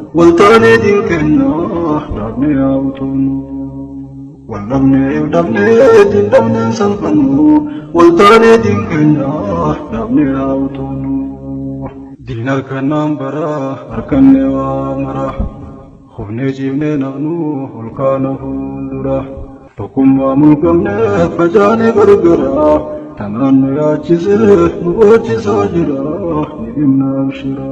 Waltaanee diin keenya dhaabnee haa utuunu. Wal dhabnee dhabnee diin dhabneen salphannu. Waltaanee diin keenya dhaabnee haa utuunu. Diin harkannaan bara harkannee waa mara. Hufnee ciifnee nafnu ol kaana fuuldura. Tokkummaa mulqamnee facaanee gargara. Tanaan nu yaachisee nu boochisaa jira. Ni dhimna abshira.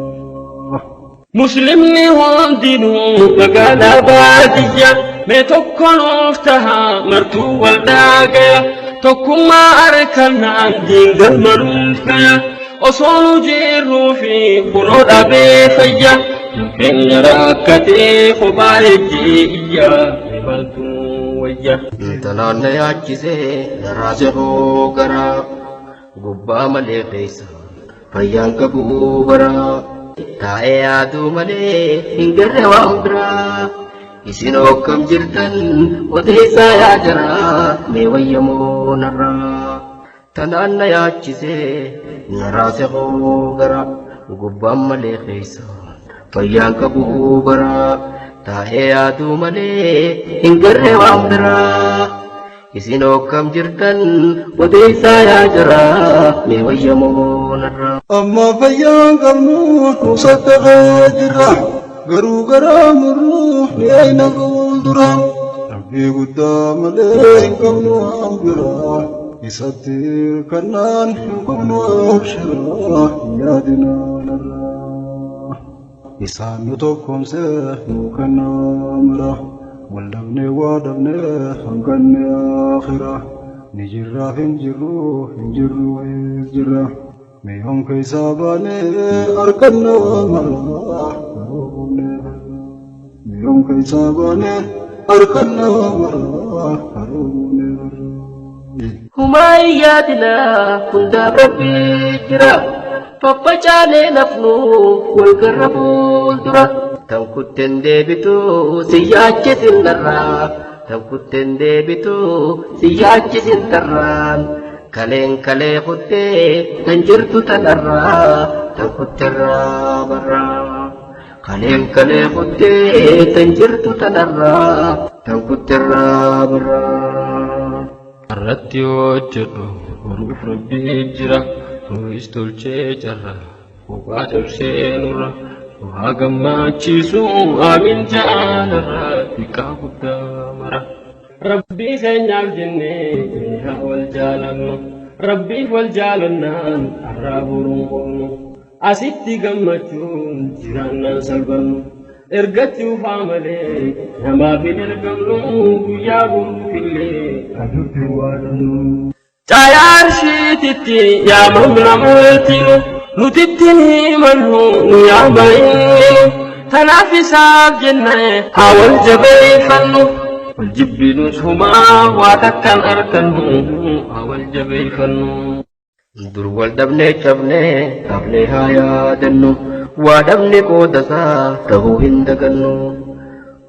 Muslimni hundinuu magaalaa baadiyyaa mee tokko nuuf taha martuu wal dhaagaya tokkummaa harkannaan diingal maluuf kaya osoo nu jirruu fi kunoo dhabee fayya keenya rakkatee kophaa ejjee iyya imaltuu wayya. Intalaan na yaachisee na raase hoogaraa gubbaa malee keessa fayyaan qabu baraa taa'ee yaaduu malee hin garre waan biraa isin hokkam jirtan odeessaa yaa jaraa mee wayyamoo narraa tanaan na yaachisee na raase hoogaraa gubbaan malee keessa fayyaan qabu baraa taa'ee yaaduu malee hin garre waan biraa isin hokkam jirtan odeessaa yaa jaraa mee wayyamoo narraa. Amma fayyaan qabnu nu sattaqee jirra. Garuu garaa murruu ni eeyna fuuldura. Rabbii guddaa malee hin qabnu waan biraa. Isatti hirkannaan hin qabnu abshira. Hin yaadinaa narraa. Isaan nu tokkomsee nu kennaa mara. Wal dhabnee waa dhabnee hanqanne akhira. Ni jirraaf hin jirru hin jirru hin jirra. Mi'oon keessaa baanee harkanna waa mara. Mi'oon keessaa baanee harkanna waa mara. Humaa hin yaadinaa hundaaf rabbii jira. Faffacaalee nafnu wal garra fuuldura. Tan kutten deebitu si yaachisin narraa. Tan kutten deebitu si yaachisin tarraan. Kaleen kalee kuttee tan jirtu tanarraa. Tan kutterraa barraa. Kaleen kalee kuttee tan jirtu tanarraa. Tan kutterraa barraa. Irratti hojjedhu boruuf rabbii jira nuus tolchee carra kophaa cabsee nurra nu haa gammachiisu amiin jaalarra xiqqaa guddaa mara. Rabbii keenyaaf jennee haa wal jaalannu rabbiif wal jaalannaan har'aa boruun qonnu asitti gammachuun jiraannaan salphannu. Ergachuufaa malee namaaf hin ergamnu guyyaa boruufillee aduutti waadamnu. Caayaa arshiititti yaamamna multinu nutitti himannu nu yaama inninu tanaaf isaaf jenne haa wal jabeeffannu. Wal jibbinus humaa waa takkaan argannu haa wal jabeeffannu. Dur wal dhabnee cabnee hafnee haa yaadannu waa dhabne qoodasaa ta'uu hin dagannu.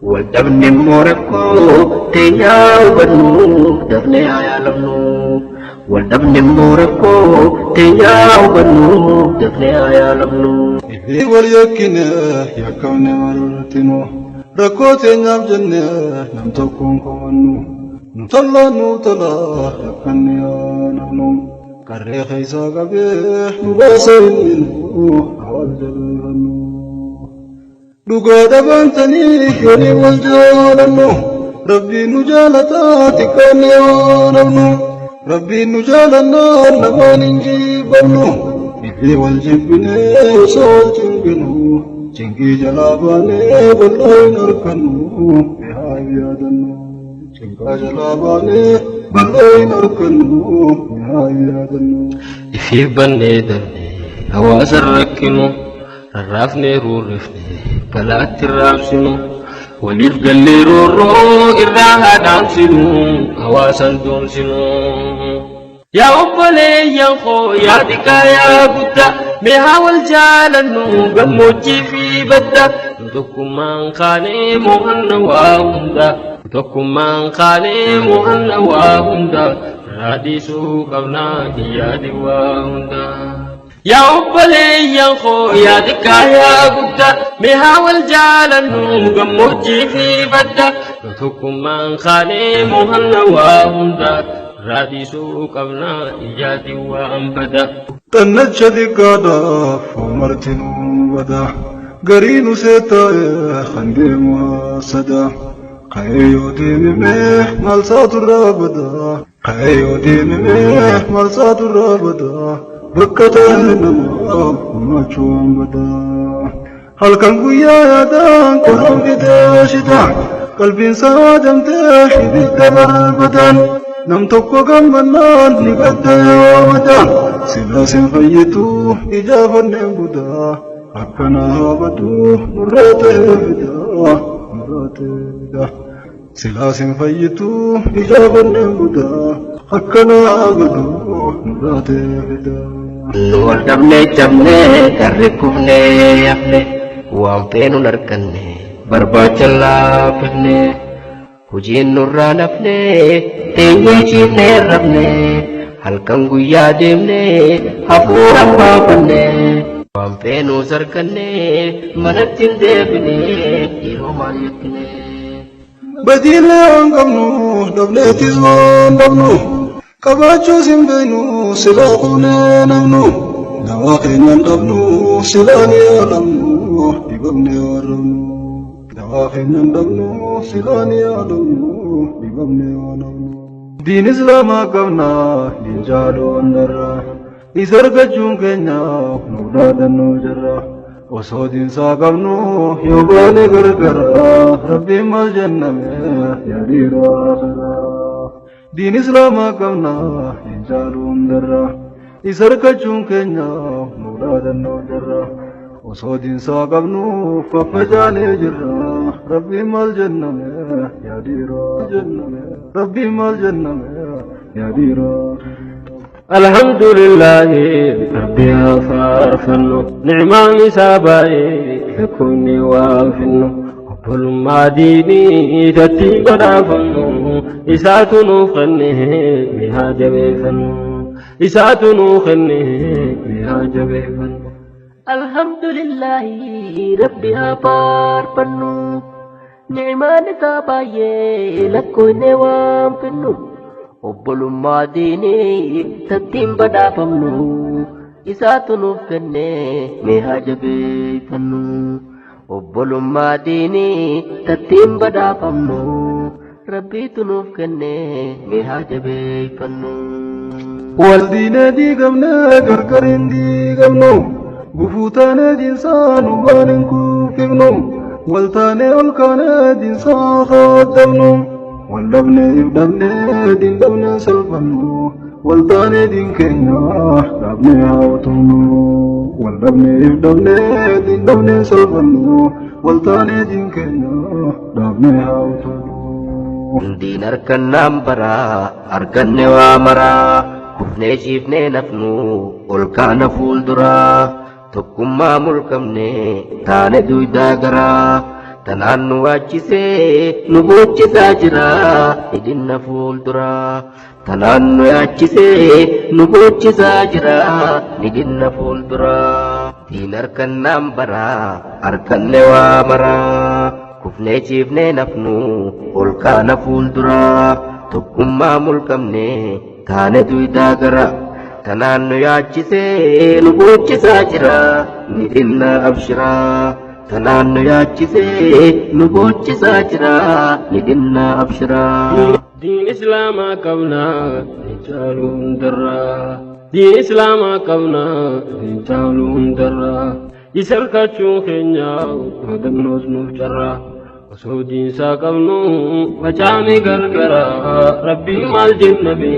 Wal dhabne immoo rakkoo teenyaa hubannu dafnee haa yaalamnu. Wal dhabne immoo rakkoo teenyaa hubannu dafnee haa yaalamnu. Ifii wal yakkine yakkamne marartinu. Rakkoo teenyaaf jenne nam tokkoon komannu. Nu tollaa nu tolaa yakkanne yaa namnu. Qarree keessaa qabee nu baasa inni wal jabeeffannu. Dhugaa dhabaantanii yoonii wal jaalannu. Rabbiin nu jaalataa xiqqaanne yoo namnu. Rabbiin nu jaalannaan namaan hin jibbamnu. Ifii wal jibbinee osoo wal cinqinu. Cinqii jalaa baanee bal'aa hin harkannu. Haa yaadannu. Cinqaa jalaa baanee bal'aa hin harkannu. Haa yaadannu. Ifiif bannee darbee hawaasa rakkinu rarraafnee ruurrifnee balaatti raabsinu waliif gallee roorroo irraa haa dhaamsinu hawaasan doomsinu. Yaa obboleeyyan koo yaa xiqqaa yaa guddaa mee haa wal jaalannu gammoojjii fi badda nu tokkummaan kaanee mo'anna waa hunda nu tokkummaan kaanee mo'anna waa hunda irraa dhiisuu qabnaa hin yaadin waa hunda. Yaa obboleeyyan koo, yaa xiqqaa yaa guddaa, mee haa wal jaalannu gammoojjii fi badda. Tokkummaan kaanee mohanna waa hunda, raadisuu qabna ijaatiin waan bada. Xannacha xiqqaadhaaf martinuu bada. Gariin usee taa'e kan deemu haasada. Ka'ee yoo deemime maal saatu irraa bada? Ka'ee yoo deemime maal saatu irraa bada? Bakka ta'e namaa gammachuu waan bada. Halkan guyyaa yaadaan qoran fitee shita. Qalbiin isaa damtee ibidda barbaadan. Nam tokko gammannaan ni gadda yoo mata. Silaa sin fayyitu ijaafanneen budaa. Akkana haabatu nurraa ta'ee fidaa. Nurraa ta'ee fidaa. Silaa sin fayyitu ijaafanneen budaa. Akkana haabatu nurraa ta'ee fidaa. Nu wal dhabnee cabnee karri kufnee hafne, waan feenu arganne barbaacha laaffifne, hojiin nurraa nafne teenyee ciifnee rafne, halkan guyyaa deemne hafuura baafanne, waan feenus arganne manatti hin deebine yeroo maal yakkine. Badiilee waan qabnu dhabneetis waan dhabnu, qabaachuus hin beeknu silaa quunee namnu, dawaa keenyaan dhabnu silaa ni yaalamnu dhibamne warramnu, dawaa keenyaan dhabnu silaa ni yaalamnu dhibamne warramnu. Diin Islaamaa qabna hin jaaluu hundarra, isa argachuun keenya nu dhaadannoo jirra. Osoo diinsaa qabnu yoo baane gargara, rabbiin maal jenname yaa dhiira akhiraa. Diin Islaamaa qabna hin jaaluu hundarra, isa argachuun keenya nu dhaadannoo jirra. Osoo diinsaa qabnu faffacaanee jirra, rabbiin maal jenname yaa dhiira jenname, rabbiin maal jenname yaa dhiira. Alhamdulillahi rabbi haa faarfannu, nicmaan isaa baay'ee lakkoofne waan finnu, obbolummaa diinii tattiin badhaafannu, isaatu nuuf kenne mee haa jabeeffannu, isaatu nuuf kenne mee haa jabeeffannu. Alhamdulillahi rabbi haa faarfannu, ni'maan isaa baay'ee lakkoofne waan finnu, obbolummaa diinii tattiin badhaafamnu, isaatu nuuf kenne mee haa jabeeffannu, obbolummaa diinii tattiin badhaafamnu, rabbiitu nuuf kenne mee haa jabeeffannu. Wal diinee diigamne gargar hin diigamnu, gufuu taanee diinsaa nu waan hin kuufifnu, wal taanee ol kaanee diinsaa kaadamnu, wal dhabnee if dhabnee diin dhabnee salphannu, wal taanee diin keenya dhaabnee haa utumnu, wal dhabnee if dhabnee diin dhabnee salphannu, wal taanee diin keenya dhaabnee haa utumnu. Diin harkannaan baraa arganne waa maraa, kufnee ciifnee nafnu ol kaana fuulduraa, tokkummaa mulqamne taane duydaa garaa, tanaan nu waachisee nu boochisaa jira hidhinna fuulduraa, tanaan nu yaachisee nu boochisaa jira hidhinna fuulduraa. Diin harkannaan baraa arganne waa maraa, kufnee ciifnee nafnu ol kaana fuulduraa, tokkummaa mulqamne taane duydaa gara, tanaan nu yaachisee nu boochisaa jira ni dhinna abshiraa, tanaan nu yaachisee nu boochisaa jira ni dhinna abshiraa. Diin Islaamaa qabna hin caalu hundarraa. Diin Islaamaa qabna hin caalu hundarraa. Isa harkachuun keenya yaadannoos nuuf carraa. Osoo diinsaa qabnu facaane gargara, rabbii maal jenname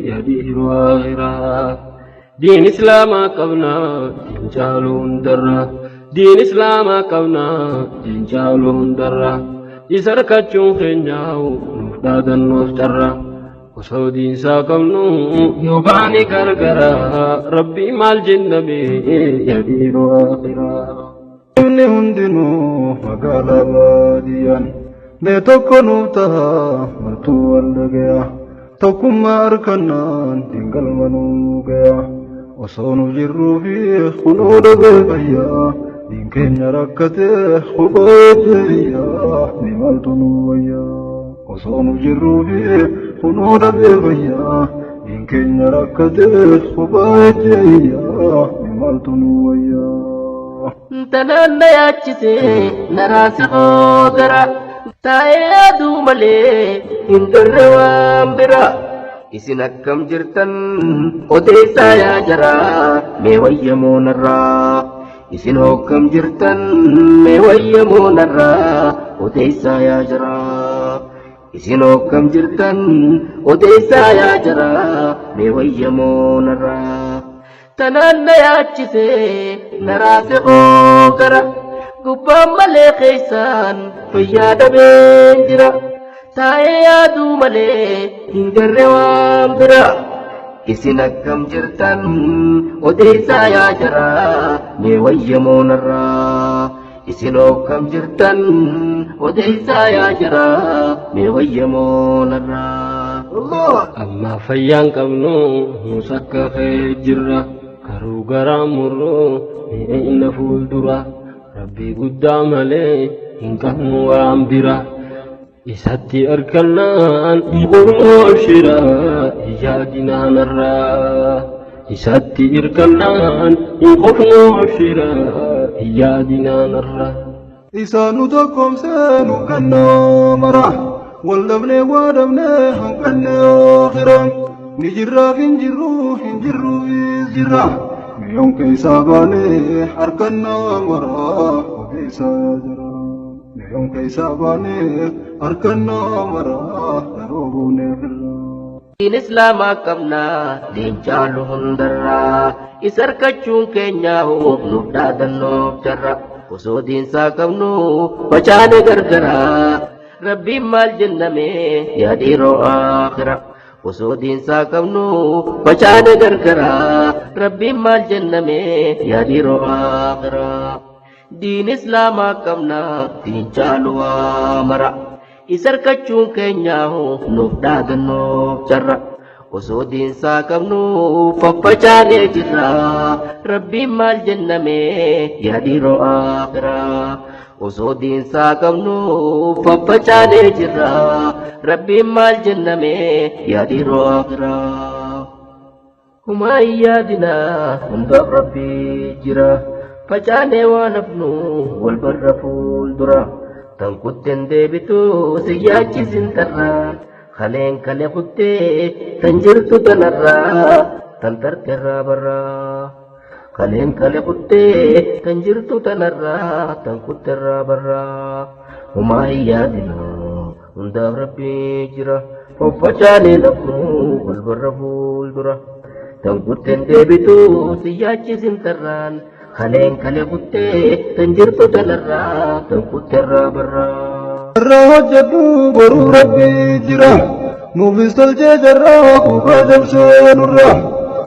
yaa dhiiroo akhiraa. Diin Islaamaa qabna hin caalu hundarraa. Diin Islaamaa qabna hin caalu hundarraa. Isa harkachuun keenya nuuf dhaadannoos carraa. Osoo diinsaa qabnu yoo baane gargara, rabbii maal jenname yaa dhiiroo akhiraa. Namni hundinuu magaalaa baadiyyaan mee tokko nuuf taha martuu wal dhagaya, tokkummaa harkannaan diingalma nuu gaya. Osoo nu jirruu fi kunoo dhabee fayyaa. Diin keenya rakkatee kophaatti iyyaa ni maaltu nu wayyaa. Osoo nu jirruu fi kunoo dhabee fayyaa. Diin keenya rakkatee kophaatti iyyaa ni maaltu nu wayyaa. Tanaan na yaachisee na raase hoogara taa'ee yaaduu malee hin garre waan bira. Isin akkam jirtan odeessaa yaa jaraa mee wayyamoo narraa. Isin hokkam jirtan mee wayyamoo narraa odeessaa yaa jaraa. Isin hokkam jirtan odeessaa yaa jaraa mee wayyamoo narraa. Tanaan na yaachisee na raase hoogara gubbaan malee keessaan fayyaa dhabeen jira. Taa'ee yaaduu malee hin garre waan bira. Isin akkam jirtan odeessaa yaa jaraa mee wayyamoo narraa. Isin hokkam jirtan odeessaa yaa jaraa mee wayyamoo narraa. Amma fayyaan qabnu nus akka kee jirra. Garuu garaa murroo mi'eenya fuuldura. Rabbii guddaa malee hin qabnu waan bira. Isatti harkannaan gurmuu shira yaadinaanarraa. Isatti hirkannaan qofnuu shira yaadinaanarraa. Isaanu tokkoomsee nu kennaa mara. Wal dhabnee waa dhabnee hanqannee oofira. Ni jirraaf hin jirru hin jirruufis jirra. Miyoon keessaa baanee harkannaa mara ogeessaa jira. Miyoon keessaa baanee harkannaa mara yeroo buunee firra. Diin islaamaa qabnaa diin caalu hundarraa isa harkachuun keenya nuuf dhaadannoof jarra osoo diinsaa qabnu facaane gargaraa rabbiin maal jenname yaa dhiiroo aakhira osoo diinsaa qabnu facaane gargaraa rabbiin maal jenname yaa dhiiroo aakhira diin islaamaa qabnaa diin caalu waa mara. Isa harkachuun keenya nuuf dhaadannoof jarra osoo diinsaa qabnu faffacaanee jirra rabbiin maal jenname yaa dhiiroo aakhira osoo diinsaa qabnu faffacaanee jirra rabbiin maal jenname yaa dhiiroo aakhira. Humaa hin yaadinaa hundaaf rabbii jira facaanee waan hafnu wal barra fuuldura. Tan kutten deebitu si yaachisin tarraa kaleen kale kuttee tan jirtu tanarraa tan tarteerraa barraa. Kaleen kale kuttee tan jirtu tanarraa tan kutteerraa barraa. Humaa hin yaadinaa hundaaf rabbii jira faffacaanee lafnu wal barra fuuldura. Tan kutten deebitu si yaachisin tarraan. Kaleen kale kuttee tan jirtu tanarraa tan kutteerraa barraa. Irra hojjedhu boruu rabbii jira. Nuufis tolchee jarraa kuukaa jabsee nurra.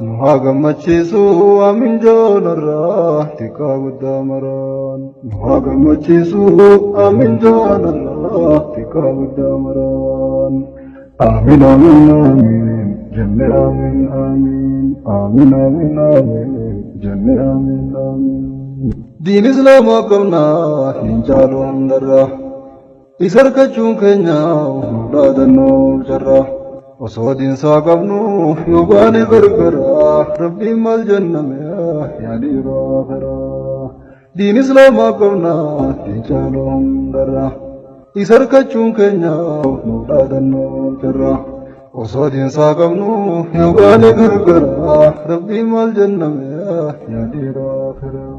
Nu haa gammachiisu amiin joonarraa xiqqaa guddaa maraan. Nu haa gammachiisu amiin joonarraa xiqqaa guddaa maraan. Amiin amiin amiin jenne amiin amiin amiin amiin amiin jenne amiin amiin. Diin islaamaa qabnaa hin caalu hundarraa. Isa harkachuun keenya nu dhaadannoof jarra. Osoo diinsaa qabnu yoo baane gargaraa rabbiin maal jenname yaa dhiiroo akhiraa. Diin islaamaa qabnaa hin caalu hundarraa. Isa harkachuun keenya nu dhaadannoof jarra. Osoo diinsaa qabnu yoo baane gargaraa rabbiin maal jenname yaa dhiiroo akhiraa.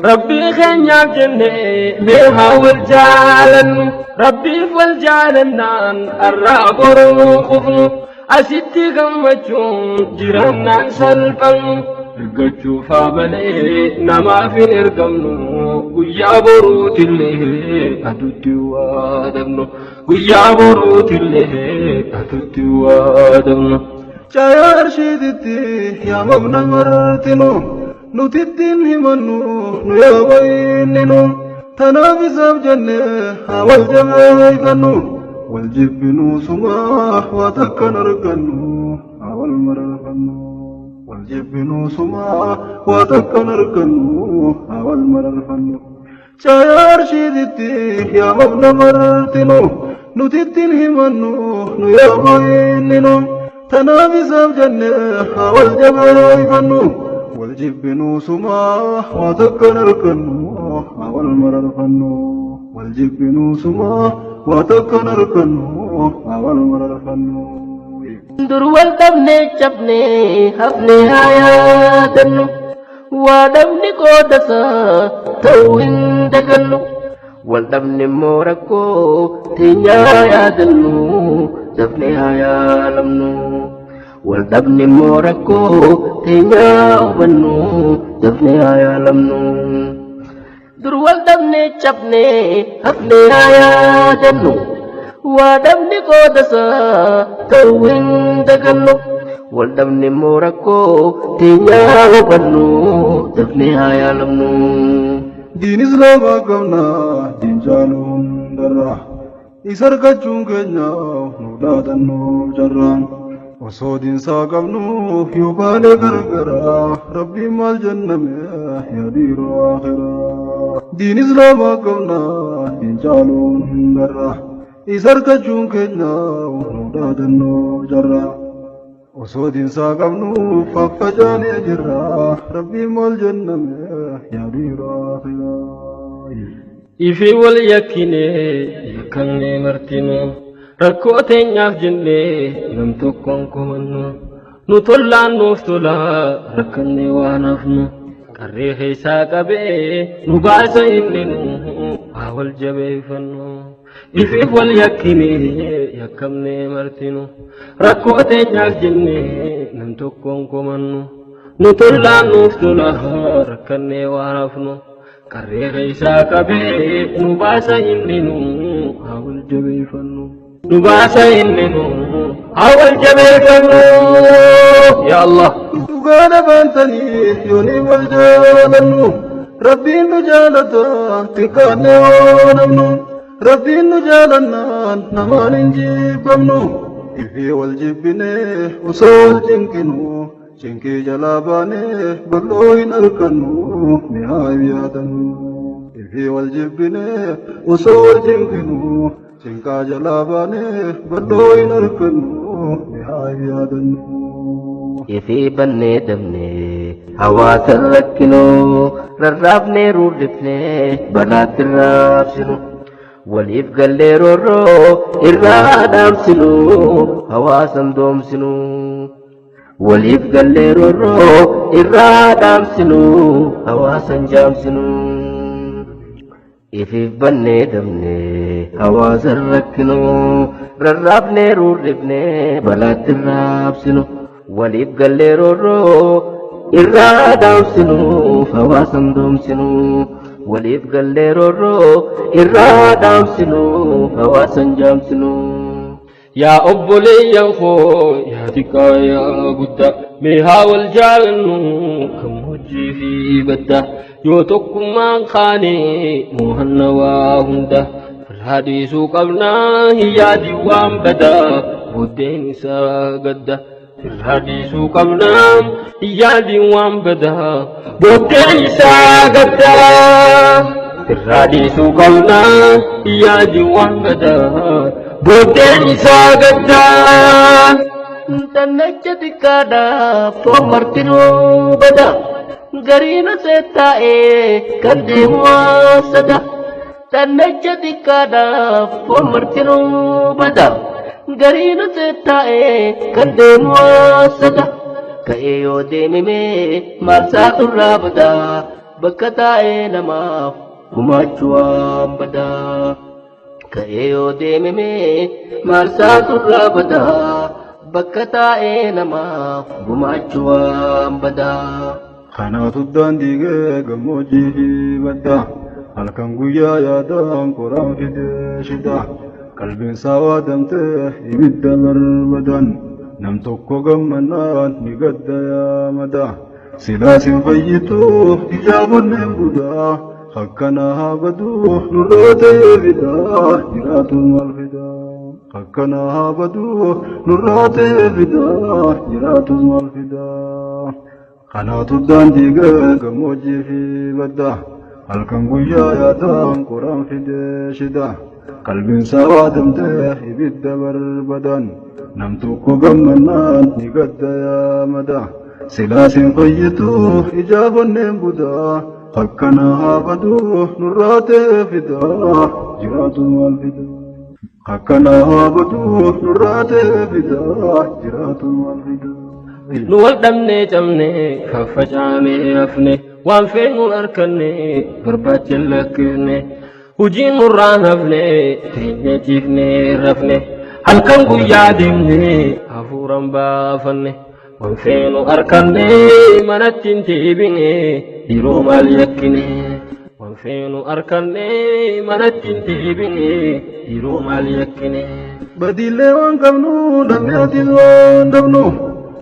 Rabbii keenyaaf jennee mee haa wal jaalannu rabbiif wal jaalannaan har'aa boruu qufnu asitti gammachuun jiraannaan salphannu ergachuuf haa malee namaaf hin ergamnu guyyaa boruutillee adutti waadamnu guyyaa boruutillee adutti waadamnu. Caayaa arshiititti yaamamna martinu. Nuti ittiin himannu nu yaa wayinninu tanaaf isaaf jennee haa wal jabeeffannu wal jibbinuu sumaa waa takkan argannu haa wal mararfannu Wal jibbinuu sumaa waa takkan argannu haa wal mararfannu. Caayaa arshiititti yaamamna martinu nuti ittiin himannu nu yaama inninu. Tanaaf isaaf jenne haa wal jabeeffannu. Wal jibbinuu sumaa waa takkan argannu haa wal mararfannu. Wal jibbinuu sumaa waa takkan argannu haa wal mararfannu. Dur wal dhabnee cabnee hafnee haa yaadannu. Waa dhabni qoodasaa ta'uu hin dagannu. Wal dhabni immoo rakkoo teenyaa yaadannu dafnee haa yaalamnu. Wal dhabni immoo rakkoo teenyaa hubannu dafnee haa yaalamnu. Dur wal dhabnee cabnee hafnee haa yaadannu. Waa dhabni qoodasaa ta'uu hin dagannu. Wal dhabni immoo rakkoo teenyaa hubannu dafnee haa yaalamnu. Diin islaamaa qabna diin caalu hundarra. Isa argachuun keenya nu dhaadannoo carraan. Osoo diinsaa qabnu yoo baanee gargaraa rabbiin maal jenname yaa dhiiroo akhiraa. Diin islaamaa qabna diin caalu hundarra. Isa argachuun keenya nu dhaadannoo carraa. Osoo diinsaa qabnu faffacaanee jirra rabbiin maal jenname yaa dhiiroo akhiraa. Ifii wal yakkine yakkamnee martinu rakkoo teenyaaf jennee nam tokkoon komannu nu tollaan nuuf tola rakkannee waan hafnu qarree keessaa qabee nu baasa inninu haa wal jabeeffannu. Ifiif wal yakkine yakkamnee martinu rakkoo teenyaaf jennee nam tokkoon komannu nu tollaan nuuf tola rakkannee waan hafnu. Qarree keessaa qabee nu baasa inninu haa wal jabeeffannu. Nu baasa inninu haa wal jabeeffannu. Yaa Allah. Dhugaa dhabaantanii yoonii wal jaalannu rabbiin nu jaalata xiqqaannee yoo namnu rabbiin nu jaalannaan namaan hin jibbamnu. Ifii wal jibbinee osoo wal cinqinu cinqii jalaa baanee bal'oo hin argannu mi'aa hin yaadannu. Ifii wal jibbinee osoo wal cinqinu cinqaa jalaa baanee bal'oo hin argannu mi'aa hin yaadannu. Ifii bannee dabnee hawaasa rakkinoo rarraafnee ruurrifnee balaatti raabsinu. Waliif gallee roorroo irraa dhaamsinu hawaasan doomsinu. Waliif gallee roorroo irraa dhaamsinu hawaasan jaamsinu. Ifiif bannee dabnee hawaasa rakkinoo rarraafnee ruurrifnee balaatti raabsinu. Waliif gallee roorroo irraa dhaamsinu hawaasan doomsinu. Waliif gallee roorroo irraa dhaamsinu hawaasan jaamsinu. Yaa obboleeyyan koo yaa xiqqaa yaa guddaa mee haa wal jaalannu gammoojjii fi badda yoo tokkummaan kaane mo'anna waa hunda irraa dhiisuu qabnaa hin yaadin waan badaa booddeen isaa gadda. Irraa dhiisuu qabnaa hin yaadin waan badaa booddeen isaa gadda. Irraa dhiisuu qabnaa hin yaadin waan badaa booddeen isaa gadda. Tannacha xiqqaadhaaf foon martinuu bada. Gariin osoo taa'ee kan deemu waasada. Tannacha xiqqaadhaaf foon martinuu bada. Gariin osoo taa'ee kan deemu waasada. Ka'ee yoo deemimee maal irraa bada. Bakka taa'ee namaaf gumaachuu waan bada. Ka'ee yoo deemimee maal irraa bada. Bakka taa'ee namaaf gumaachuu waan bada. Kanaatu daandii gammoojjii fi badda halkan guyyaa yaadaan qoraan fidee shida qalbiin isaa waadamtee ibidda barbadan nam tokko gammannaan ni gadda yaamada silaas hin fayyitu ijaabonneen budaa akkana haa baduu nurraa ta'ee fidaa jiraatu maal fidaa akkana haa baduu nurraa ta'ee fidaa jiraatu maal fidaa. Kanaatu daandii gammoojjii fi badda. Halkan guyyaa yaadaan qoraan fidee shida. Qalbiin isaa damtee ibidda barbadan. Nam tokko gammannaan ni gadda yaamada. Silaasiin fayyitu ijaaf onneen budaa. Akkana haa baduu nurraa ta'e fidaa. Jiraatu maal fidaa? Akkana haa baduu nurraa ta'e fidaa. Jiraatu maal fidaa? Nu wal dhabnee cabnee faffacaanee hafne waan feenuun harkanne barbaacha lakkifne hojiin nurraan hafne teenyee ciifnee rafne halkan guyyaa deemne hafuuran baafanne waan feenu harkanne manatti hin deebine yeroo maal yakkine waan feenu harkanne manatti hin deebine yeroo maal yakkine. Badiillee waan qabnu dhabneetis waan dhabnu.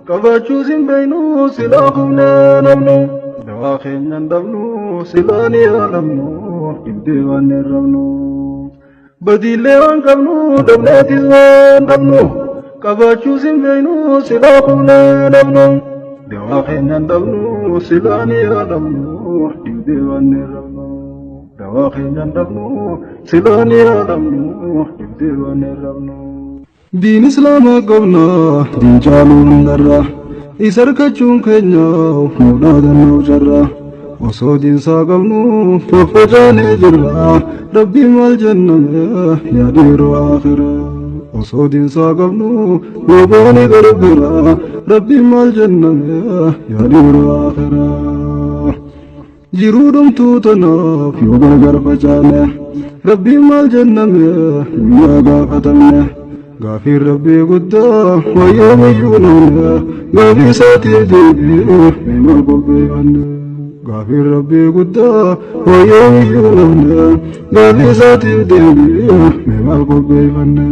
Qabaachuus hin beeknu silaa humnee namnu. Dawaa keenya hin dhabnu silaa ni yaalamnu dhibdee waan hin rabnu. Badiillee waan qabnu dhabneetis waan dhabnu. Qabaachuus hin beeknu silaa humnee namnu. Dawaa keenya hin dhabnu silaa ni yaalamnu dhibdee waan hin rabnu. Dawaa keenya hin dhabnu silaa ni yaalamnu dhibdee waan hin rabnu. Diin islaamaa qabna diin caaluu hundarra isa harkachuun keenya nu dhaadannoo jarra osoo diinsaa qabnu faffacaanee jirra rabbii maal jenname yaa dhiiroo akhira osoo diinsaa qabnu nu goone garbira rabbii maal jenname yaa dhiiroo akhira. Jiruu dhumtuu tanaaf yoo gargar facaane rabbii maal jenname guyyaa gaafatamne. Gaafiin rabbii guddaa wayyaa biyyuu namne gaafii isaatiif deebii mee maal qopheeffanne. Gaafiin rabbii guddaa wayyaa biyyuu namne gaafii isaatiif deebii mee maal qopheeffanne.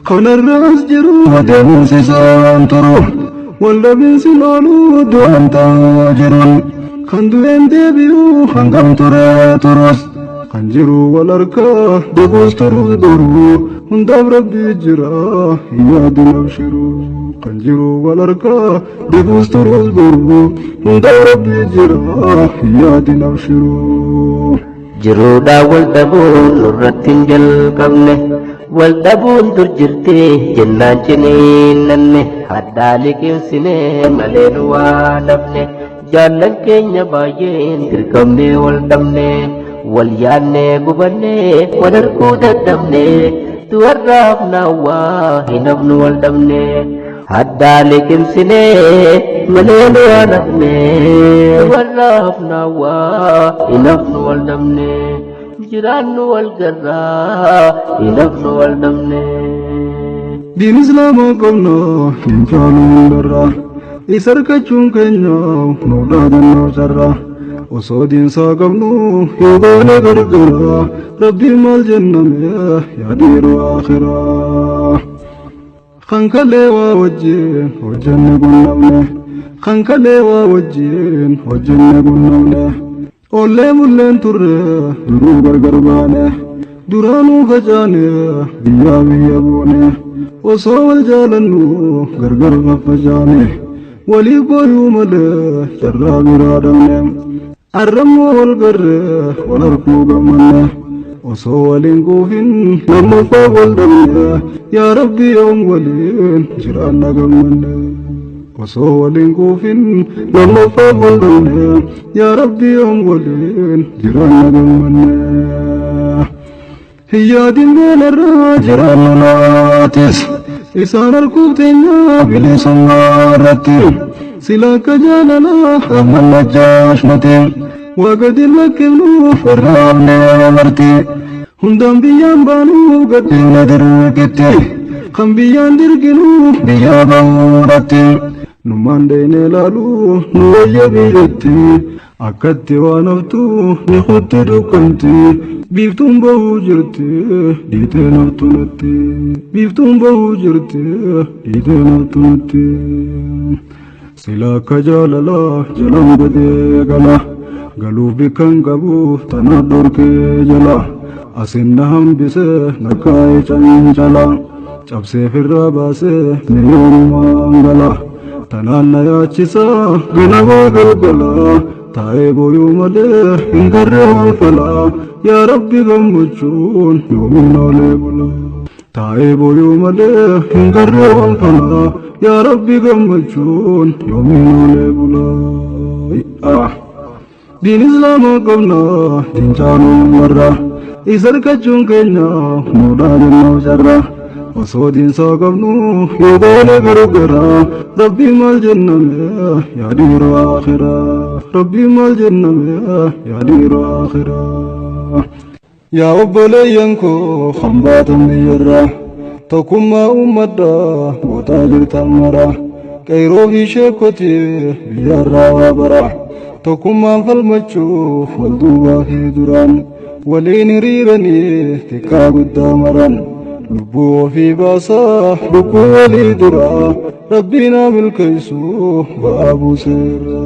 Kanarraas jiru deemsi isaan turu waldhabinsi loolu du'aan ta'aa jiruun kan du'een deebi'u hangam ture turus. Kan jiru wal harkaa deebius turus boruu hundaaf rabbii jira hin yaadin abshiru. Kan jiru wal harkaa deebius turus boruu hundaaf rabbii jira hin yaadin abshiru. Jiruudhaan wal dhabuun nurratti hin jalqabne wal dhabuun dur jirti jennaan ciniinnanne haddaa liqimsine malee nu waa dhabne jaallan keenya baay'een dirqamnee wal dhabne wal yaadnee gubanne wal arguu dadhabne du'arraaf naawwaa hin hafnu wal dhabne haddaa liqimsine malee nu waa dhabne du'arraaf naawwaa hin hafnu wal dhabne jiraannu wal garraa hin hafnu wal dhabne. Diin islaamaa qabna diin caaluu hundarra isa harkachuun keenya nu dhaadannoo carra osoo diinsaa qabnu yoo baane gargara rabbii maal jenname yaa dhiiroo akhiraa. Kan kalee waa wajjin hojjenne qunnamne kan kalee waa wajjin hojjenne qunnamne ollee mulleen turre duruu gargar baane duraanuu facaane biyyaa biyya buune osoo wal jaalannu gargar faffacaane walii booyuu malee carraa biraa dhabne arrammoo wal garre wal arguu gammanne osoo waliin quufin lammaffaa wal dhabne yaa rabbi yoom waliin jiraanna gammanne osoo waliin quufin lammaffaa wal dhabne yaa rabbi yoom waliin jiraanna gammanne. Hiyyaadin beelarraa jiraannu naatis isaan arguuf teenya bilisummaa irratti sila akka jaalalaa amma najjaash nuti waa gadi lakkifnu irraafnee marti hundaan biyyaan baanuu gaddeena dirqitti kan biyyaan dirqinu biyyaa ba'uudhatti numaan deynee laalu nu wayya biyyatti akkatti waan haftu ni kutti dukkanti biiftuun bahuu jirti dhiitee naftu natti biiftuun bahuu jirti dhiitee naftu natti sila akka jaalalaa jalaan badee gala galuuf bikkan qabu tana dhorkee jala asin na hambise nakkaa'ee cancala cabsee firraa baasee ni yoomumaan gala. Tanaan na yaachisa ganamaa galgala. Taa'ee booyuu malee hin garree waan falaa. Yaa Rabbi gammachuun yoomiin oolee bula. Taa'ee booyuu malee hin garree waan falaa. Yaa Rabbi gammachuun yoomiin oolee bula. Diin Islaamaa qabna diin caaluun warra. Isa argachuun keenya muudhaa jennuu jarra. Osoo diinsaa qabnu yoo baane gargara. Rabbii maal jenname yaa dhiiroo akhiraa. Rabbii maal jenname yaa dhiiroo akhiraa. Yaa obboleeyyan koo hambaatan biyyarraa. Tokkummaa uummadhaa gootaa jirtan mara. Qeyroo fi sheekotii biyyarraa waa bara. Tokkummaan falmachuuf wal duubaa fi duraan. Waliin hiriiranii xiqqaa guddaa maran. Lubbuu ofii baasaa lubbuu walii duraa. Rabbiin haa milkeessu ba'aa buuseera.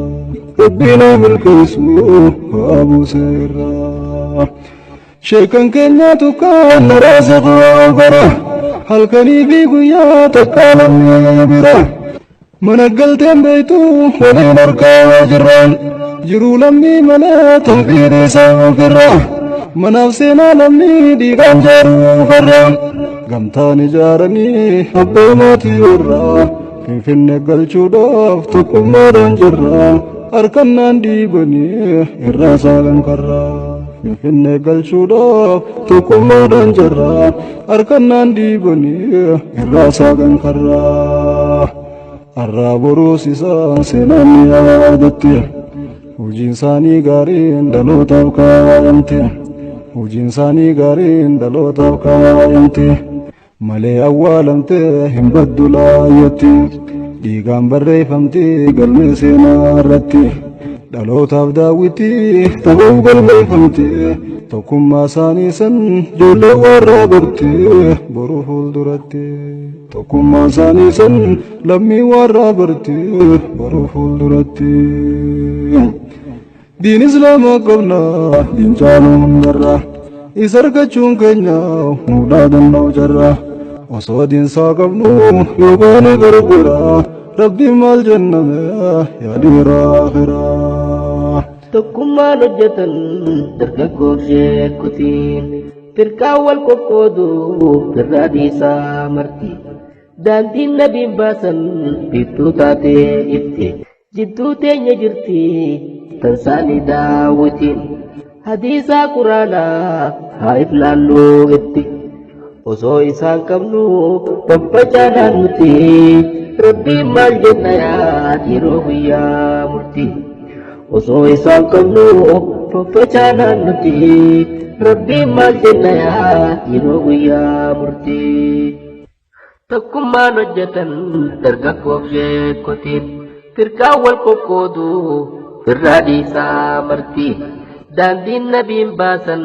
Rabbiin haa milkeessu ba'aa buuseera. Sheekan keenya tokkaan na raasa bara. Halkanii fi guyyaa takkaa lammii bira. Mana galteen beektu waliin harkaa jirraan. Jiruu lammii malee tawfiidhi isaa ofirraa. Manaaf seenaa lammii dhiigaan jaaruu farra. Gamtaan ijaaranii abbaa maatii irraa. Finfinnee galchuudhaaf tokkummaadhaan jirra. Harkannaan dhiibanii irraa saalan karraa. Finfinnee galchuudhaaf tokkummaadhaan jirra. Harkannaan dhiibanii irraa saalan karraa. Har'aa boruus isaa seenaan ni yaadatti. Hojiin isaanii gaariin dhalootaaf kaayamte. Hojiin isaanii gaariin dhalootaaf kaayamte. Malee awwaalamte hin baddu laayyatti. Dhiigaan barreeffamte galmee seenaa irratti. Dhalootaaf daawwitti ta'uu galmeeffamte. Tokkummaa isaanii san ijoollee warra barte boruu fuulduratti. Tokkummaa isaanii san lammii warra barte boruu fuulduratti. Diin Islaamaa qabna diin caaluu hundarra. Isa argachuun keenya muudhaa danda'u jarra. Osoo diinsaa qabnu yoo baane gargara. Rabbiin maal jenname yaa dhiira akhiraa. Tokkummaan hojjetan dargaggoof sheekutiin firqaan wal qoqqoodu firraa dhiisaa marti. Daandiin nabiin baasan biiftuu taatee ifti. Jidduu teenya jirti tansaanii daawwitiin. Hadiisaa quraanaa haa iflaalluu itti. Osoo isaan qabnu babbacaadhaan nuti. Rabbiin maal jenna yaa yeroo guyyaa murtii. Osoo isaan qabnu babbacaadhaan nuti. Rabbiin maal jenna yaa yeroo guyyaa murtii. Tokkummaan hojjetan dargaggoof sheekotiin. Firqaan wal qoqqoodu firraa dhiisaa marti. Daandiin nabiin baasan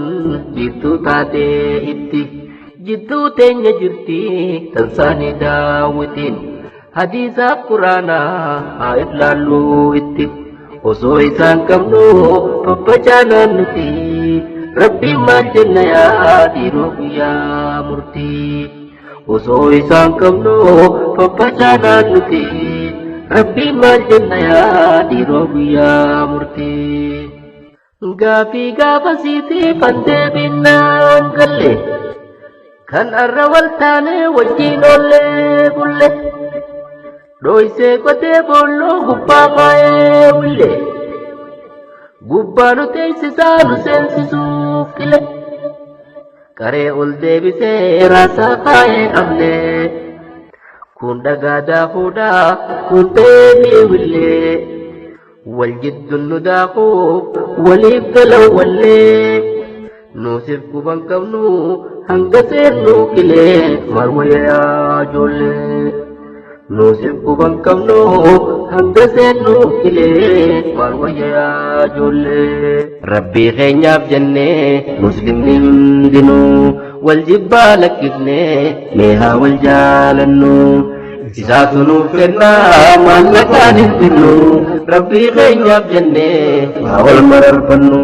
biiftuu taatee itti. Jidduu teenya jirti tansaanii daawwitiin. Hadiisaaf quraanaa haa iflaalluu itti. Osoo isaan qabnu babbacaanaan nuti. Rabbiin maal jenna yaa dhiiroo guyyaa murtii. Osoo isaan qabnu babbacaanaan nuti. Rabbiin maal jenna yaa dhiiroo guyyaa murtii. Gaafii gaafa siitiif deebinnaan galle. Kan arra wal taane wajjin oollee bulle. Dhoysee qotee boolloo gubbaa kaa'ee wille. Gubbaa nu teessisaa nu seensisuuf qile. Qaree ol deebisee raasaa kaa'ee qabne. Kun dhagaa daakuudhaa kun deebii willee. Wal jidduun nu daakuuf waliif galan wallee. Nuusif quban qabnu hanga seennuu qilee maal wayyaa ijoollee. Nuusif quban qabnu hanga seennuu qilee maal wayyaa ijoollee. Rabbii keenyaaf jennee muslimni hundinuu wal jibbaa lakkifnee mee haa wal jaalannu. Isaatu nuuf kennaa maallaqaan hin binnu Rabbii keenyaaf jennee haa wal mararfannu.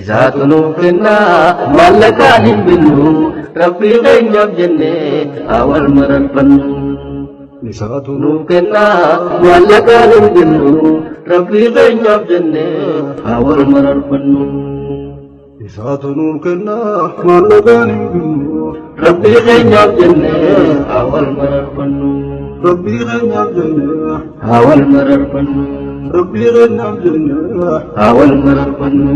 Isaatu nuuf kennaa maallaqaan hin binnu Rabbii keenyaaf jennee haa wal mararfannu. Isaatu Nuuf kennaa maallaqaan hin binnu, Rabbii keenyaaf jennee haa wal mararfannu. Isaatu nuuf kennaa maallaqaan hin binnu, Rabbii keenyaaf jennee haa wal mararfannu. Rabbii keenyaaf jennee Haa wal mararfannu. Rabbii keenyaaf jennee Haa wal mararfannu.